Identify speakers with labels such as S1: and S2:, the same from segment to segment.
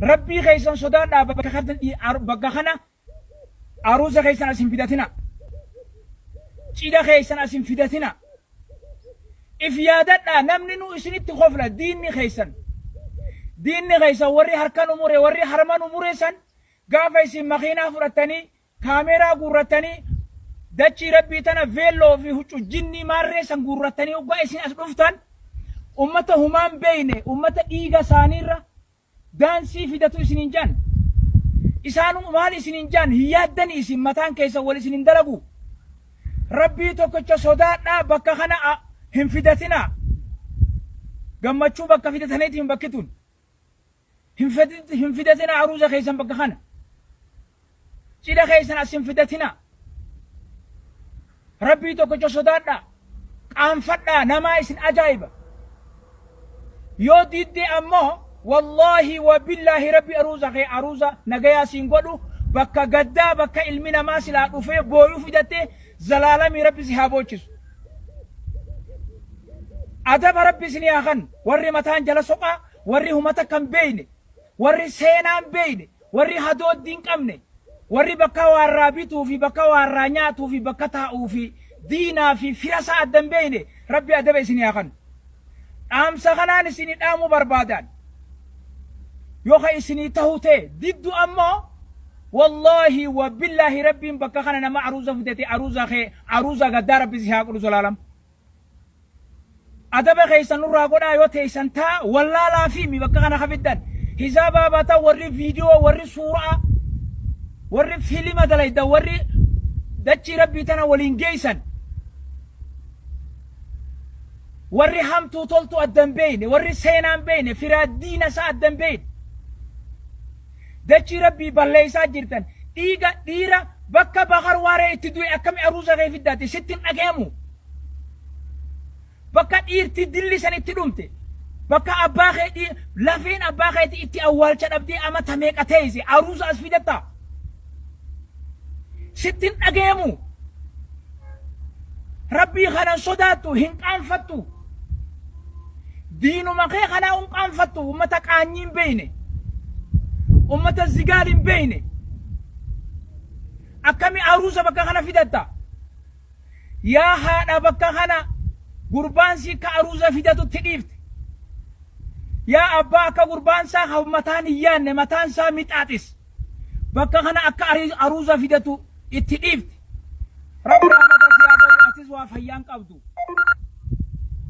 S1: Rabbii keessan sodaadhaa bakka kana bakka kana aruuza keessan as hin fidatina. Cidha keessan as hin fidatina. If yaadadhaa namni nu isinitti kofla diinni keessan. Diinni keessan warri harka nu mure warri harma nu mure san gaafa isin makiinaa fudhattanii kaameeraa guurrattanii dachii rabbii tana veelloo fi huccuu jinnii maarree san guurrattanii hoggaa isin as dhuftan ummata humaan beeyne ummata dhiiga isaaniirra daansii fidatu isiniin jaan isaan maal isiniin jaan hin yaaddanii isin mataan keessan wal isin hin dalagu rabbii tokkicha sodaadhaa bakka kana hin fidatinaa gammachuu bakka fidataniiti hin bakki tun hin fidatinaa aruuza keessan bakka kana cidha keessan as hin fidatinaa rabbii tokkicha sodaadhaa qaanfadhaa namaa isin ajaa'iba yoo diddee ammoo wallaahi wa billaahi rabbi aruuza kee aruuza nagayaa siin godhu bakka gaddaa bakka ilmi namaa silaa dhufee booyuu fidatte zalaalamii rabbi si haa boochisu adaba rabbi isinii haa kennu warri mataan jala soqaa warri humata kan beeyne warri seenaan beeyne warri hadooddii hin qabne warri bakka waarraa bituu fi bakka waarraa nyaatuu fi bakka taa'uu fi diinaa fi fira isaa adda hin beeyne rabbi adaba isinii haa kennu. Dhaamsa kanaan isinii dhaamuu barbaadaan yoo ka isinii tahu ta'e diddu ammoo wallaahi wa billaahi rabbiin bakka kana nama aruuza fidate aruuza kee aruuza gaddaa rabbi si haa godhu zalaalam. Adaba keessan nurraa godhaa yoo teessan taa wallaalaa fi mi bakka kana kafiddan hisaabaa baataa warri viidiyoo warri suuraa warri fiilima dalaydan warri dachii rabbii tana waliin geessan warri hamtuu toltuu adda hin beeyne warri seenaa hin beeyne firaa diina isaa adda hin beeyne dachii rabbii balleessaa jirtan dhiiga dhiira bakka bakar waaree itti du'e akkami aruuza kee fiddaati sitti hin dhagayamu bakka dhiirti dilli san itti dhumte bakka abbaa kee lafeen abbaa keetii itti awwaalcha dhabdee amata meeqa teesse aruuza as fidatta sitti hin dhagayamu rabbii kanan sodaattu hin qaanfattu diinuma kee kanaa hin qaanfattu ummata qaanyii hin beeyne ummata zigaal hin beeyne akkami aruuza bakka kana fidatta yaa haadha bakka kana gurbaan si akka aruuza fidatutti dhiifte yaa abbaa akka gurbaan isaa mataan hin yaanne mataan isaa mixaaxis bakka kana akka aruuza fidatu itti dhiifte rabbi rahmata si haa godhu atis waa fayyaan qabdu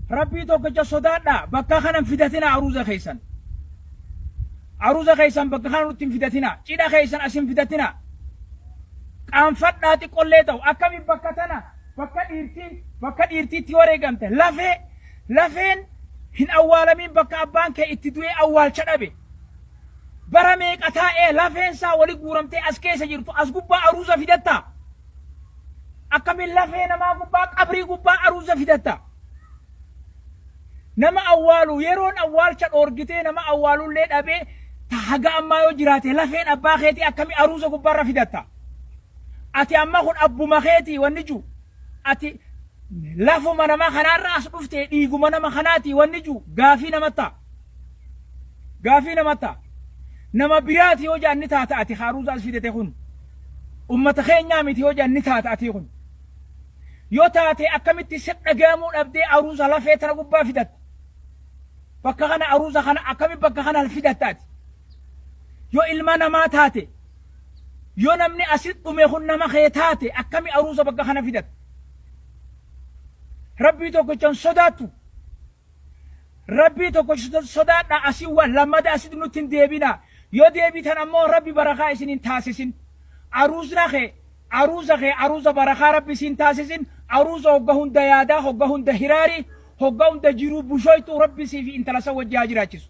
S1: rabbii tokkicha sodaadha bakka kana hin fidatina aruuza keessan aruuza keessan bakka kana nutti hin fidatina cidha keessan as hin fidatina qaanfadhaa xiqqollee ta'u akkami bakka tana bakka dhiirtii bakka dhiirtiitti wareegamte lafee lafeen hin awwaalamiin bakka abbaan kee itti du'ee awwaalcha dhabe Bara meeqa taa'ee lafeen isaa wali guuramtee as keessa jirtu as gubbaa aruuza fidatta? Akkamiin lafee namaa gubbaa qabrii gubbaa aruuza fidatta? Nama awwaalu yeroon awwaalcha dhoorgitee nama awwaalullee dhabee ta haga ammaa yoo jiraate lafeen abbaa keetii akkamii aruuza gubbaarra fidatta? Ati amma kun abbuma keetii wanni jiru ati lafuma nama kanaarra as dhuftee dhiiguma nama kanaatii wanni jiru gaafii namatti ta'a. Gaafii nama ta'a. Nama biraati yoo jedhan ni taata ati haaruuza as fidete kun. Ummata keenyaa miti yoo jedhan ni taata ati kun. Yoo taate akkamitti si dhaga'amuu dhabdee aruuza lafee tana gubbaa fidatta. Bakka kana aruuza kana akkami bakka kana fidatta ati. Yoo ilma namaa taate yoo namni asi dhume kun nama kee taate akkami aruuza bakka kana fidatta. Rabbii tokkicha hin sodaattu. Rabbii tokko sodaadha asii wa lammada asitti nutti hin deebina yoo deebitan ammoo rabbi barakaa isin hin taasisin aruuzna kee aruuza kee aruuza barakaa rabbi isin taasisin aruuza hogga hunda yaadaa hogga hunda hiraarii hogga hunda jiruu bushoytuu rabbi siif intala san wajji haa jiraachisu.